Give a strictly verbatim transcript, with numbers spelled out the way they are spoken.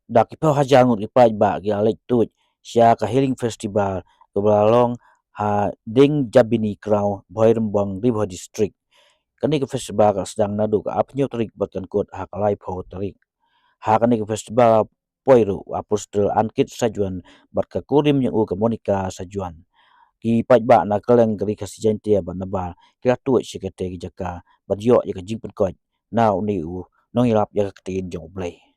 Da ki phew hajar ngut ki paidbah ki la leit tuid sha ka Healing Festival kaba la long ha Dingjabini Ground, Bhoirymbong, Ri Bhoi District. Kane ka festival ka sdang naduh ka arphew tarik bad kan kut ha ka laiphew tarik. Ha kane ka festival poi ruh u Apostle Ankit Sajwan bad ka kurim jong u ka Monica Sajwan. Ki paidbah na kylleng ka Ri Khasi Jaiñtia bad nabar ki la tuid sha katei ka jaka bad ïoh ïa ka jingpynkoit na une u nongïalap ïa ka ktien jong U Blei.